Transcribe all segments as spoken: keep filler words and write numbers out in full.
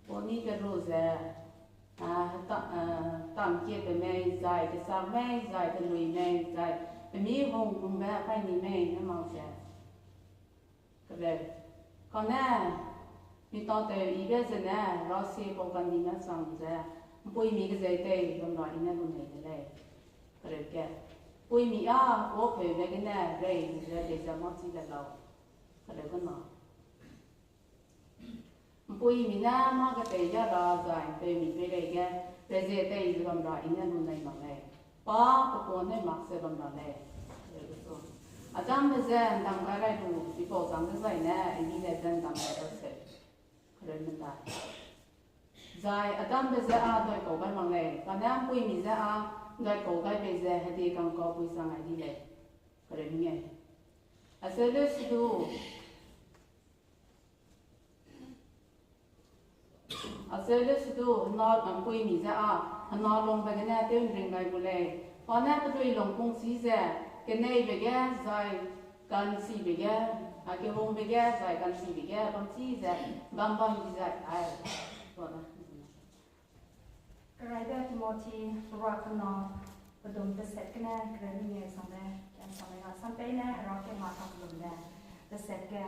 Poni keru ze, a, ta-, a, tamkie pe mei zai, kesak mei zai, telui mei zai, pemi hung hungbe paini mei ne mak ze. Kereu. Kane, mi tatew yibe zene, rasie pau kandime sang ze, mpuimi kezei tei bam ra i ne lunei de lei. Kereu ke. Mpuimi a, kuâ peube gene, rei ze, rei ze mâ chi le lau. Kereu kena. Mpuimi ne mâ ketei ya ra zai, mpeumi peireige, reze tei ze bam ra i ne lunei mak lei. Pa, pe kuâ ne mak ze bam ra lei. Kereu kesu. Adambe je ndam gai rai lu, chipau chang dezai ne, i di le je ndam gai ra se. Kereu medai. Zai Adambe je a dai kau gai mak lei, kane mpuimi je a dai kau gai bei ze hedi kangkau pui sang gai di lei. Kereu mengeu. Aseu leu sedu, aseu leu sedu, hena, mpuimi je a, hena lungbe gene tew nring gai gu lei. Pa ne pelui lungpung si ze, keneibe ge zai, kanchibe ge, a kehungbe ge zai, kanchibe ge, bam chi ze, bam bam di zai, ai. Keraibe Timothy, pera kena, pedum teset gene, kereu mengeu sang le, ken sang le ga, sampei ne, hera ke ma ka pedum le, teset ge.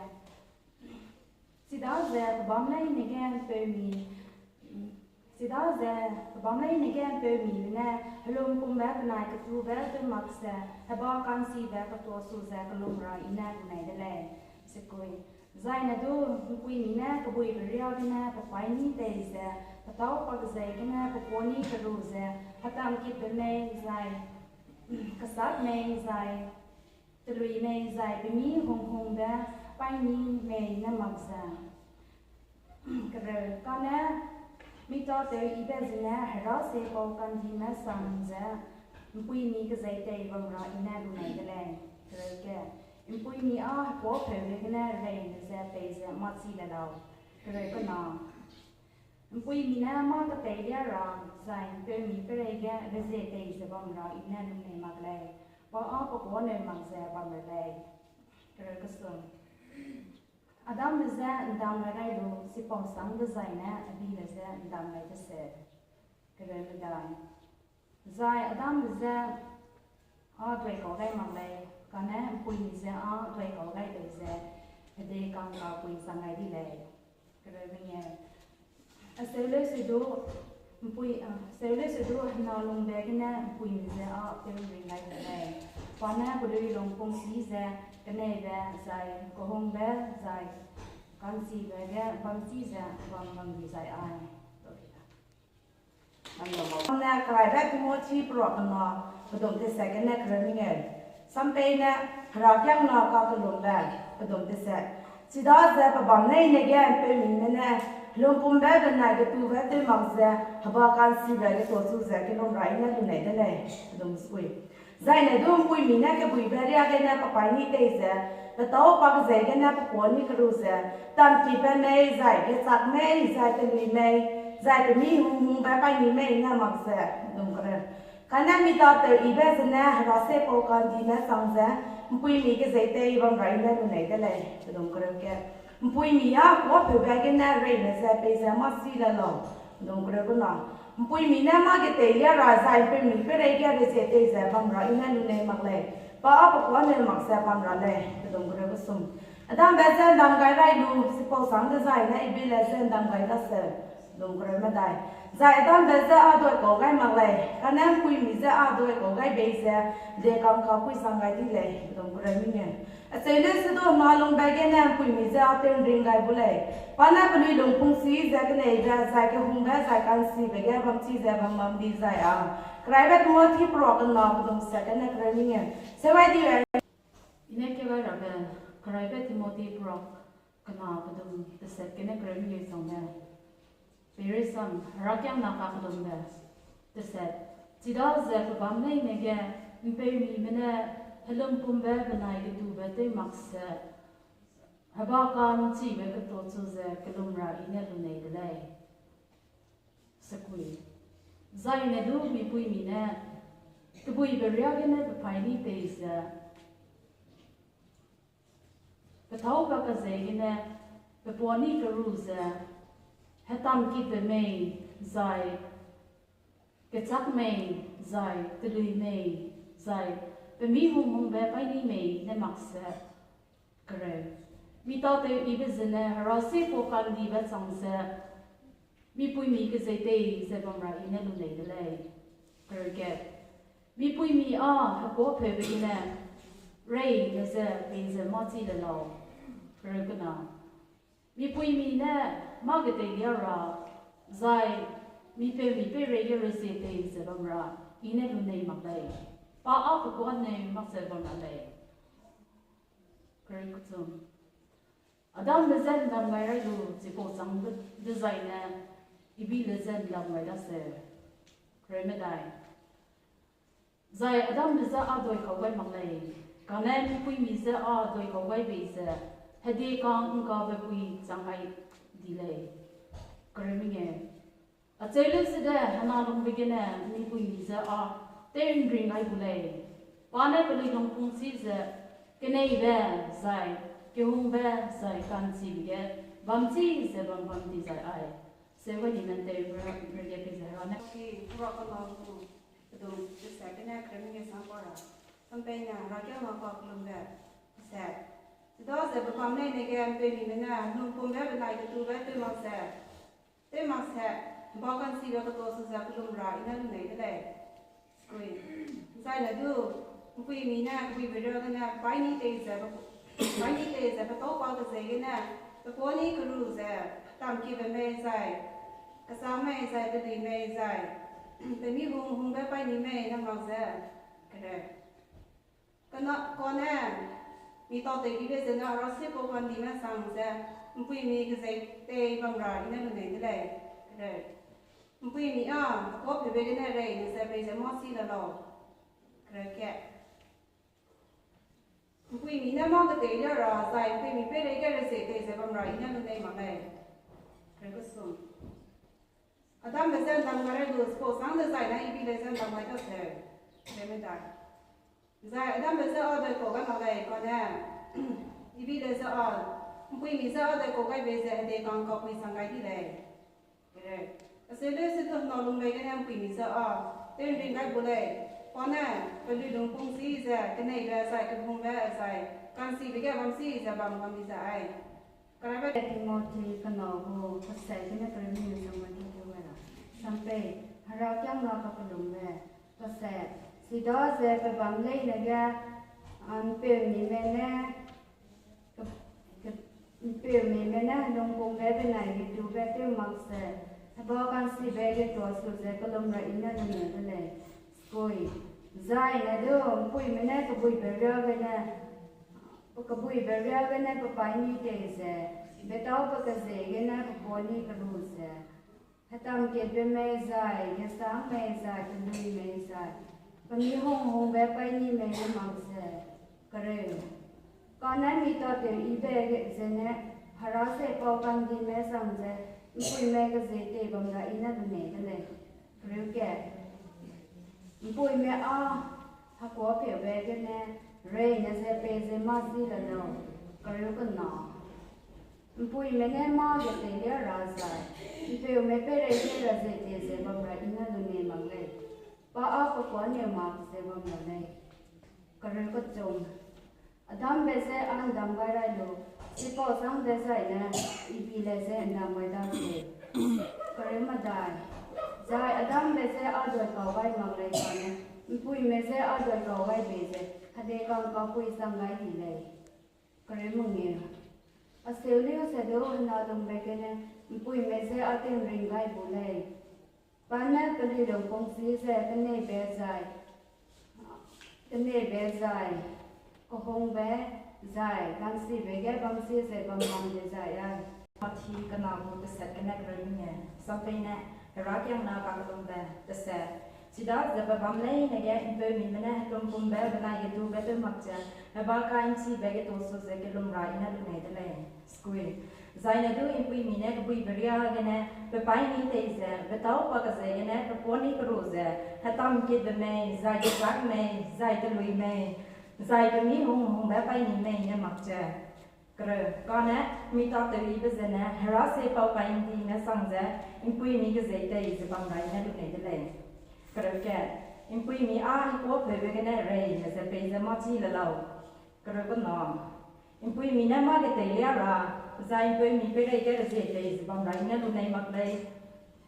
Chidaze, pebam leine ge, peumi, chidaze, pebam leine ge, peumi ne, helum pumbe, penai ketube, tew mak ze, heba kanchibe, ketuasu ze, kelum ra, i ne, penai de lei. Sekui. Zaine du, mpuimi ne, kebuibe ria gene, pepaîni tei ze, petâu pakzei gene, pekuani keru ze, hetamkitbe mei zai, kesak mei zai, telui mei zai, pemi hunghungbe, paîni mei ne mak ze. Kereu, kane, mi tatew yibe zene, hera se pau kandime sang ze, mpuimi kezei tei bam ra i ne lunei de lei. Kereu ke, mpuimi a, kuâ peube gene, reine ze, pei ze, mâ chi le lau. Kereu kena. Mpuimi ne mâ ketei lia ra, zai mpeumi peireige, reze tei ze bam ra i ne lunei mak lei. Pa a, pe kuâ neu mak ze, bam ra lei. Kereu kesu. Adambe je ndam gai rai lu, chipau sang dezai ne, adibe je ndam gai dese. Kereu medai. Zai Adambe je a duai kau gai mak lei, kane mpuimi je a duai kau gai bei ze, hede kangkapui chang gai di lei. Kereu mengeu. Aseu leu sedu, mpui, a, aseu leu sedu hena lungbe gene mpuimi je a tew ring gai de lei. Pa ne pelui lungpung si ze, keneibe zai, kehungbe zai, kanchibe ge bam chi ze, bam bam di zai ai. Ne keraibe Timothy pera kena, pedum teset gene kereu mengeu. Sampei ne, herakiangna kakellumbe, pedum teset. Chidaze pebam leine ge mpeumime ne, helum pumbe benai ketube tew mak ze, heba kanchibe ketuasu ze kelum ra i ne lunei de lei, pedum sekui. Zaine du mpuimi ne kebuibe ria gene pepaîni tei ze, petâu pakzei gene pekuani keru ze, tamkitbe mei zai, kesak mei zai, telui mei zai, pemi hunghungbe paîni mei ne mak ze, pedum kereu. Kane mi tatew yibe zene, hera se pau kandime sang ze, mpuimi kezei tei bam ra i ne lunei de lei, pedum kereu ke. Mpuimi a kuâ peube gene reine ze pei ze mâ chi le lau, pedum kereu kena. Mpuimi ne mâ ketei lia ra zai mpeumi peireige reze tei ze bam ra i ne lunei mak lei. Pa a pe kuâ neu mak ze bam ra lei, pedum kereu kesum. Adambe je ndam gai rai lu, chipau sang dezai ne ibe le je ndam gai daseu, pedum kereu medai. Zai Adambe je a duai kau gai mak lei, kane mpuimi je a duai kau gai bei ze, de kangkapui chang gai di lei, pedum kereu mengeu. Acheu leu sedu hena lungbe gene mpuimi je a tew ring gai bu lei. Pa ne pelui lungpung si ze keneibe zai kehungbe zai kanchibe ge bam chi ze bam bam di zai a. Keraibe Timothy pera kena pedum teset gene kereu mengeu. Seuai di e. I ne keu gai rabe, keraibe Timothy pera kena pedum teset gene kereu mengeu chang le. Peireisam, herakiangna kakellumbe, teset. Chidaze pebam leine ge, mpeumime ne, helum pumbe benai ketube tew mak ze, heba kanchibe ketuasu ze kelum ra i ne lunei de lei. Sekui. Zaine du mipuimi ne, kebuibe ria gene pepaîni tei ze, Petâu pa kezei gene, pepuani keru ze, hetam kitbe mei, zai, kechak mei, zai, telui mei, zai, pemi hung hungbe paini mei ne mak ze, kereu. Mi tâtew yibe zene, hera se pau kandibe chang ze, mipuimi kezei tei ze bam ra I ne lunei de lei. Kereu kat. Mipuimi â hekuâ pheube gene, rei ne ze pei ze mâ chi le lau. Kereu kena. Mipuimi ne mâ geteilia ra, zai, mi peu mi peireige rezie tei ze bam ra, I ne lunei mak lei. Pa â pekuâ neu mak ze bam ra lei. Kereu kechum. Adambe je ’ndam gai rai lu chipau châng de-, dezaine, Ibile je ’ndam gai daseu. Kereu medai. Zai Adambe je â doikau gai mak lei, kane mipuimi je â doikau gai bei ze, hediekang ’ngkabe pui chang gai di lei. Kereu mengeu. Acheu leu sede hena lungbe gene mipuimi je â tew'nring gai bu lei. Pa ne peluilung pungchi ze keneibe zai kehungbe zai ka'nchibe ge bamchi ze bam bam di zai ai. Seu gai di menteu re-, rege pei ze Hera ne. Ki, Hera kena gu, pedum, deset gene kereu mengeu sam pa ra. Sampeine Herakiangna kakellumbe, deset. Chidaze pebâm leine ge ’mpeumime ne lungpumbe benai getube tew mak ze, tew mak ze, heba ka'nchibe ketosu ze kellum ra I ne lunei de lei. Sekui. Zaine du, ’mpuimi ne kebuibe riâ gene paîni tei ze, paîni tei ze petâu pa kezei gene, pepuani keru ze, tamkibe mei zai, kechak mei zai, telui mei zai, pemi hung hungbe paîni mei ne mak ze, kereu. Kane, kane, mi tâtew yibe zene hera se pau kandime chang ze, ’mpuimi kezei tei bam ra I ne lunei de lei. Kereu. ’Mpuimi â, hekuâ pheube gene rei ne ze pei ze mâ chi le lau. Kereu kat. ’Mpuimi ne mâ geteilia ra zai ’mpuimi peireige rezie tei ze bam ra I ne lunei mak lei. Kereu kesum. Adambe je ’ndam gai rai lu chipau châng dezaine Ibile je ’ndam gai daseu. Kereu medai. Zai Adambe je â doikau gai mak lei, kane, Ibile je â, ’mpuimi je â doikau gai bei ze hediekang kapui chang gai di lei. Kereu. Acheu leu sede hena lungbe gene ’mpuimi je â tew'nring gai bu lei, pa ne peluilung pungchi ze keneibe zai kehungbe zai ka'nchibe ge bamchi ze bam bam di zai ai. Karabe Timothy kena gu, deset gene kereu mengeu sam gai di teu gai ra. Sampei, Herakiangna kakellumbe, deset. Chidaze pebâm leine ge, ’mpeumime ne, ke-, ke-, ’mpeumime ne lungpumbe benai getube tew mak ze, heba ka'nchibe getuasu ze kellum ra I ne lunei de lei. Sekui. Zaine du, ’mpuime ne kebuibe riâ gene, kebuibe riâ gene pepaîni tei ze, betâu pa kezei gene pepuani keru ze, hetamketbe mei zai, gesang mei zai, telui mei zai, pemi hung hungbe paîni mei ne mak ze, kereu. Kane mi tâtew yibe ge zene, hera se pau kandime chang ze, ’mpuime kezei tei bam ra I ne lunei de lei. Kereu kat. ’Mpuime â, hekuâ pheube gene, rei ne ze pei ze mâ chi le lau. Kereu kena. ’Mpuime ne mâ geteilia ra zai, ’mpeume peireige rezie tei ze bam ra I ne lunei mak lei. Pa â pekuâ neu mak ze bam ra lei. Kereu kechum. Adambe je â ’ndam gai rai lu, chipau châng dezaine, Ibile je ’ndam gai daseu. Kereu medai. Zai Adambe je â doikau gai mak lei kane, ’mpuime je â doikau gai bei ze, hediekang kapui chang gai di lei. Kereu mengeu. Acheu leu sede hena lungbe gene, ’mpuime je â tew'nring gai bu lei. Pa ne peluilung pungchi ze keneibe zai, keneibe zai, kehungbe zai, ka'nchibe ge bamchi ze bam bam dezai ai. Timothy kena gu deset gene kereu mengeu, sampei ne, Herakiangna kakellumbe, deset. Chidaze pebâm leine ge ’mpeumime ne lungpumbe benai getube tew mak ze, heba ka'nchibe getuasu ze kellum ra I ne lunei de lei. Sekui. Zaine du ’mpuimi ne kebuibe riâ gene, pepaîni tei ze, betâu pa kezei gene, pepuani keru ze, hetamketbe mei, zai kechak mei, zai telui mei, zai pemi hung hungbe paîni mei ne mak ze, Kereu, kane mi tâtew yibe zene Hera se pau kai ’ndime sang ze ’mpuimi kezei tei ze bam ra I ne lunei de lei. Kereu kat, ’mpuimi â hekuâpeube gene reime ze peize mâ chi le lau. Kereu kena, ’mpuimi ne mâ geteilia ra, zai ’mpeumi peireige rezie tei ze bam ra I ne lunei mak lei,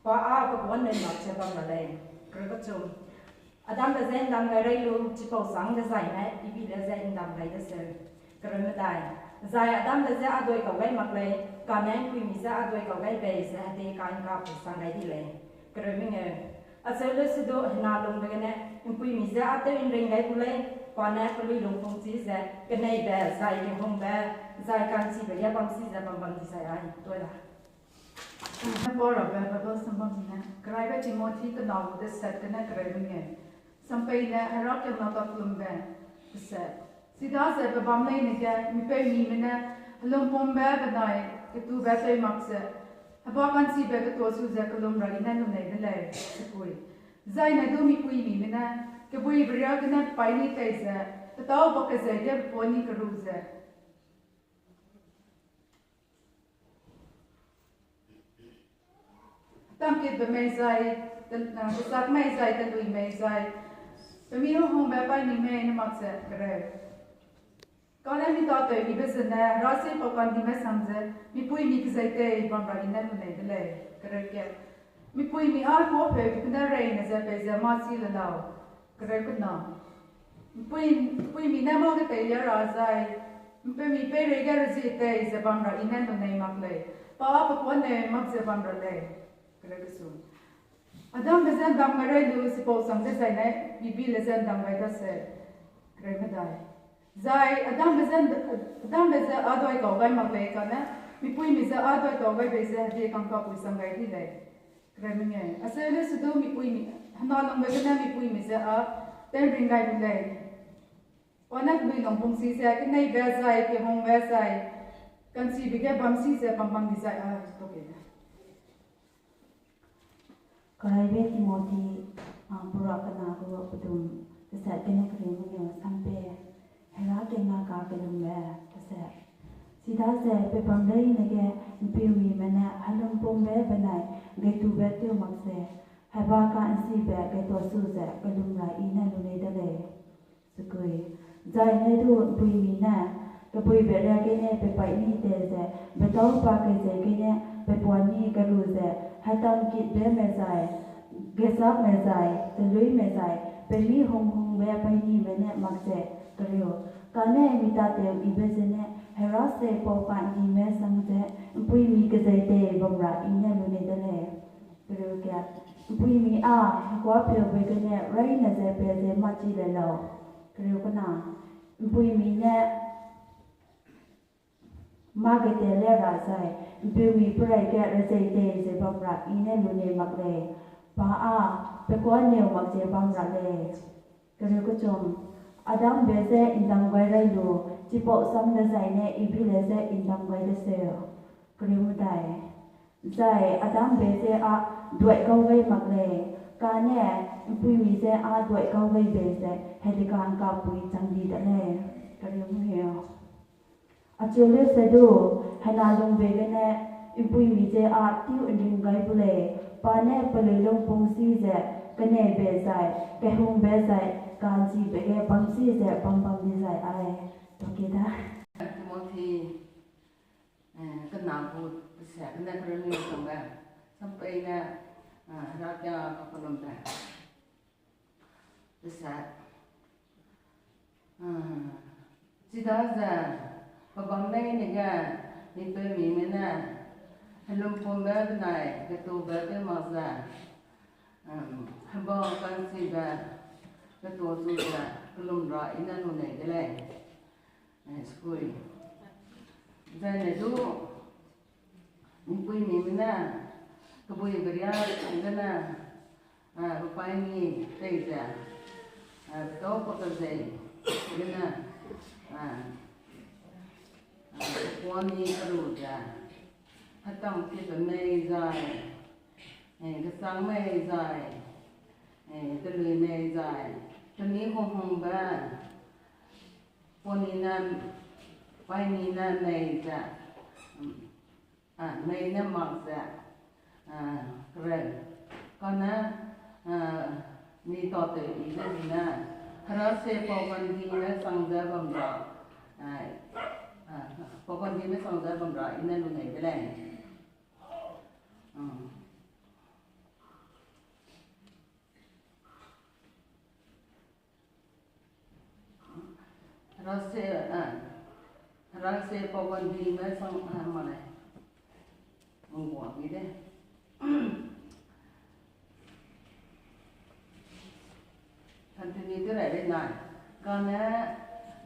pa â pe kuâ ’nneu mak ze bam ra lei. Kereu kechum, Adambe je ’ndam gai rei lu, chipau sang dezai ne Ibile je ’ndam gai deseu. Kereu medai, zai Adambe je â duai kau gai mak lei, kane ’mpuimi je â duai kau gai bei ze hedei ka'ngkapui sang gai di lei. Kereu mengeu, acheu leusedu hena lungbe gene ’mpuimi je â tew ’nring gai gu lei, pa ne peluilungpungchi ze keneibe zai kehungbe zai ka'nchibe ge bamsi ze bam bam di zai ai tuai la. Paul rabe Bible sambam ne, Keraibe Timothy kena gu tesat gene kereu mengeu, sampeine Herakiangna kakellumbe tesat. Chidaze pe bam leine ge mipeumime ne helumpumbe benai getube tew mak ze, heba ka'nchibe getuasu ze kellum ra I ne lunei de lei, sekui. Zaine du mipuimime ne kebuibe riâ gene paîni tei ze, petâu pa kezei ge pepuani keru ze tangkitbe mei zai, te-, eh, tesat mei zai, telui mei zai, pemi huhungbe paîni mei ne mak ze kereu. Kane mi tâtew yibe zene Hera se pau kai ’ndime sang ze mipuimi kezei tei bam ra I ne lunei de lei. Kereu kat, mipuimi â hekuâpeube gene reime ze peize mâ chi le lau. Kereu kena, ’mpui, ’mpuimi ne mâ geteilia ra zai ’mpeumi peireige rezie tei ze bam ra I ne lunei mak lei, pa â pe kuâ ’nneu mak ze bam ra lei. Kereu kesu, Adambe je ’ndam gai rei lu, chipau sang dezai ne Ibile je ’ndam gai daseu. Kereu medai, zai Adambe je, Adambe je â duai kau gai mak lei, kane mipuimi je â duai kau gai bei ze hedei ka'ngkapui sang gai di lei. Kereu mengeu, acheu leusedu mipuimi, hena lungbe gene mipuimi je â tew ’nring gai gu lei, pa ne peluilungpungchi ze keneibe zai kehungbe zai ka'nchibe ge bamsi ze bam bam di zai ai tuai la. Keraibe Timothy, a, pura kena gu pedum, tesat gene kereu mengeu, sampe, Herakiangna kakellumbe tesat. Chidaze pe bam leine ge ’mpeumime ne helumpumbe benai getube tew mak ze, heba ka'nchibe getuasu ze kellum ra I ne lunei de lei. Sekui, zaine du ’mpuimi ne kebuibe riâ gene pepaîni tei ze, petâu pa kezei gene pepuani keru ze, hetangkitbe mei zai, gesakme zai, teluime zai, pemi hunghungbe paînime ne mak ze kereu. Kane mi tâtew yibe zene Hera se pau kai ’ndime sang ze ’mpuimi kezei tei bam ra I ne lunei de lei. Kereu kat, ’mpuimi â hekuâpeube gene reime ze peize mâ chi le lau. Kereu kena, ’mpuimi ne mâ geteilia ra zai ’mpeumi peireige rezie tei ze bam ra I ne lunei mak lei, pa â pe kuâ ’nneu mak ze bam ra lei. Kereu kechum, Adambe je ’ndam gai rei lu, chipau sang dezai ne Ibile je ’ndam gai deseu. Kereu medai, zai Adambe je â duai kau gai mak lei, kane ’mpuimi je â duai kau gai bei ze hedei ka'ngkapui chang di de lei. Kereu mengeu, acheu leusedu, hena lungbe gene ’mpuimi je â tew ’nring gai gu lei, pa ne peluilungpungchi ze keneibe zai, kehungbe zai, ka'nchibe ge bamsi ze bam bam di zai ai. Tuai da. Timothy, eh, kena gu tesat gene kereu mengeu sangbe, sampeine, eh, Herakiangna kakellumbe tesat. Ah, chidaze pe bam leine ge mipeumime ne helumpumbe benai getube tew mak ze, um, heba ka'nchibe getuasu ze kellum ra I ne lunei de lei. Eh, sekui, zaine du ’mpuimime ne kebuibe riâ gene, ah, pepaîni tei ze, ah, petâu pa kezei gene, ah, ah, pepuani keru ze, hetangkitbe mei zai, eh, gesang mei zai, eh, telui mei zai, pemi hunghungbe, puani ne, Paîni ne mei ze, mm, a, mei ne mak ze, a, kereu. Kane, a, mi tâtew yibe zene, Hera sie pau kandime chang ze bam ra, a, a, pau kandime chang ze bam ra i ne lunei de lei. Mm. Hera sie, a, Hera sie pau kandime chang, a, ma lei. Ngguami de. Continue tew rai lei nai. Kane,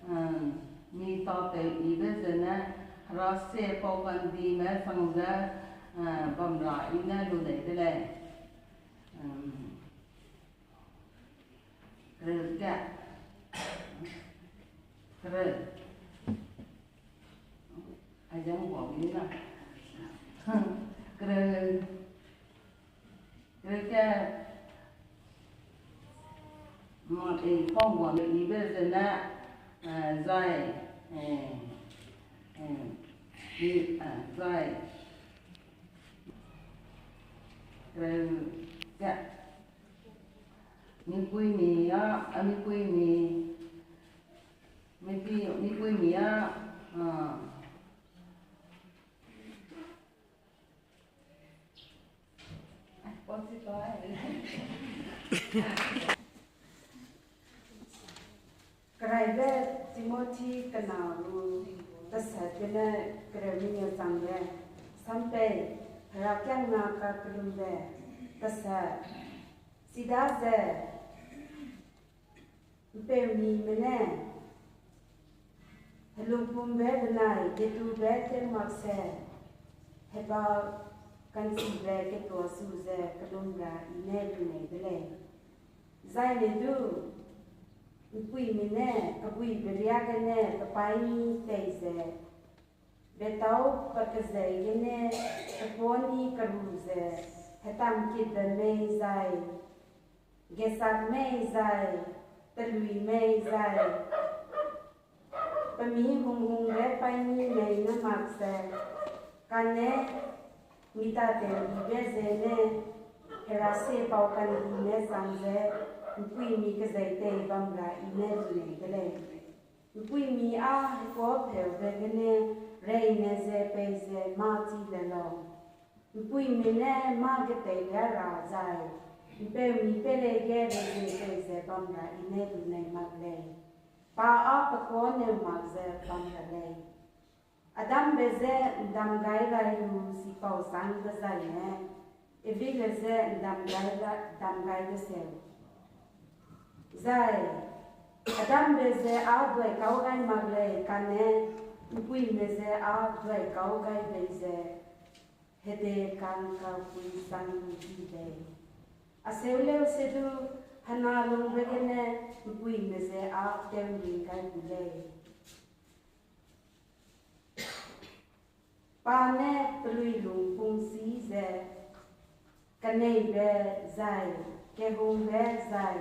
um, mi tâtew yibe zene, Hera sie pau kandime chang ze, a, bam ra i ne lunei de lei. Um, kereu ge. Kereu. Ai ze ngguami na. Kereu. Kereu ge. Ma, e, pau ngguami yibe zene, e, zai, e, e, i, e, zai. Kereu ge. Mipuimi a, a, mipuimi, mipi-, mipuimi a, a, Keraibe Timothy kena ru, tesat gene kereu mengeu chang ge, sampei, herakiangna kakellumbe, tesat, chidaze, mpeumime ne, helungpumbe benai getube tew mak ze, heba kanchibe ketuasu ze kellum ra i ne lunei de lei. Zai ne du, mpuimi ne, kebuibe riâ gene, pepaîni tei ze, betâu pe kezei gene, pepuani keru ze, hetamkitbe mei zai, gesak mei zai, telui mei zai, pemi hunghungbe paîni mei ne mak ze, kane mi tâtew yibe zene, hera sie pau kandime chang ze, mpuimi kezei tei bam ra i ne lunei de lei. Mpuimi â hekuâpeube gene, reine ze peize mâ chi le lau. Mpuimi ne mâ geteilia ra zai, mpeumi peireige reine peize bam ra i ne lunei mak lei. Pa â pekuâ neu mak ze bam ra lei. Adambe je ndam gai rai lu sipau sangbe zaine, Evile je ndam gai ra, ndam gai deseu. Zai, Adambe je â duai kau gai mak lei kane, mpuime je â duai kau gai bei ze, hede kang kapui sang di lei. Aseu leu se du, hena lungbe gene, mpuime je â tewring gai bu lei. Pa ne pelui lungpung si ze, keneibe zai, kehungbe zai,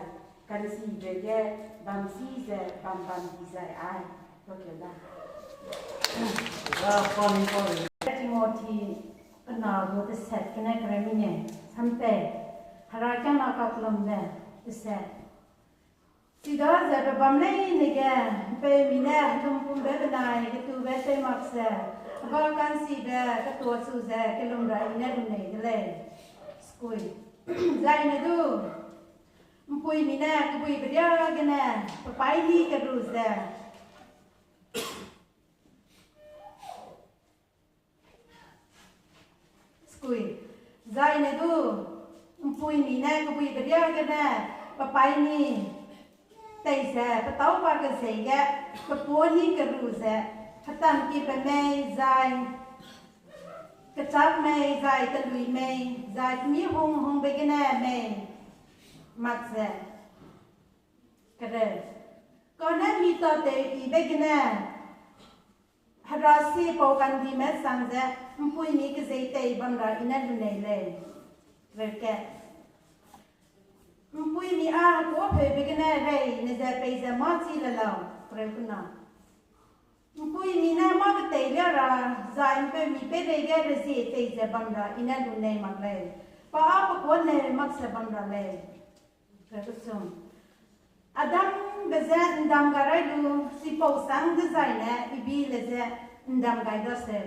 kanchibe ge bam si ze bam bam di zai ai, pakeu da. Timothy kena gu tesat gene kereu mengeu, sampei, herakiangna kakellumbe, tesat. Chidaze pebam leine ge, mpeumi ne helungpumbe benai getube tew mak ze, heba kanchibe ketuasu ze kellum ra i ne lunei de lei. Skui. Zai ne du, mpuimi ne kebuibe riâ gene, pepaîni keru ze, Skui. Zai ne du, mpuimi ne kebuibe riâ gene, pepaîni tei ze, petâu pa kezei ge, pepuani keru ze, hetamkibe mei zai, kechâk mei zai, telui mei zai, pemi hunghungbe gene mei, mak ze, kereu. Kane mi tâtew yibe gene, hera sie pau kandime sang ze, mpuimi kezei tei bam ra i ne lunei lei. Kereu kat. Mpuimi â hekuâpeube gene reine ze peize mâ chi le lau. Kereu kena. Mpuimi ne mâ-geteilia ra, zai mpeumi peireige rezie tei ze bam ra I ne lunei mak lei, pa â pekuâ ne mak ze bam ra lei. Adam be je ’ndam gai rai lu, chipau sang dezaine Ibi le je ’ndam gai daseu.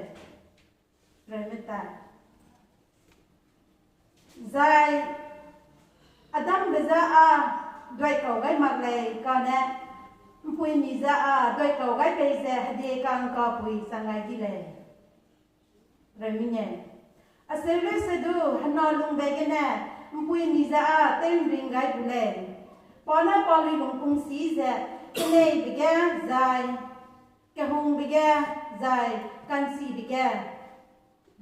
Zai Adam be je â duikau gai mak lei, kane mpuimi je â duikau gai pei ze hedie ka'ngkapui chang gai di lei. Acheu lei sedu, hena lungbe gene mpuimi je â tew'nring gai bu lei. Pa ne pa luilung pungsi ze keneibe ge zai kehungbe ge zai ka'nchibe ge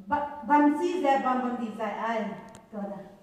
ba-, bamchi ze bam bam di zai ai. Tuada.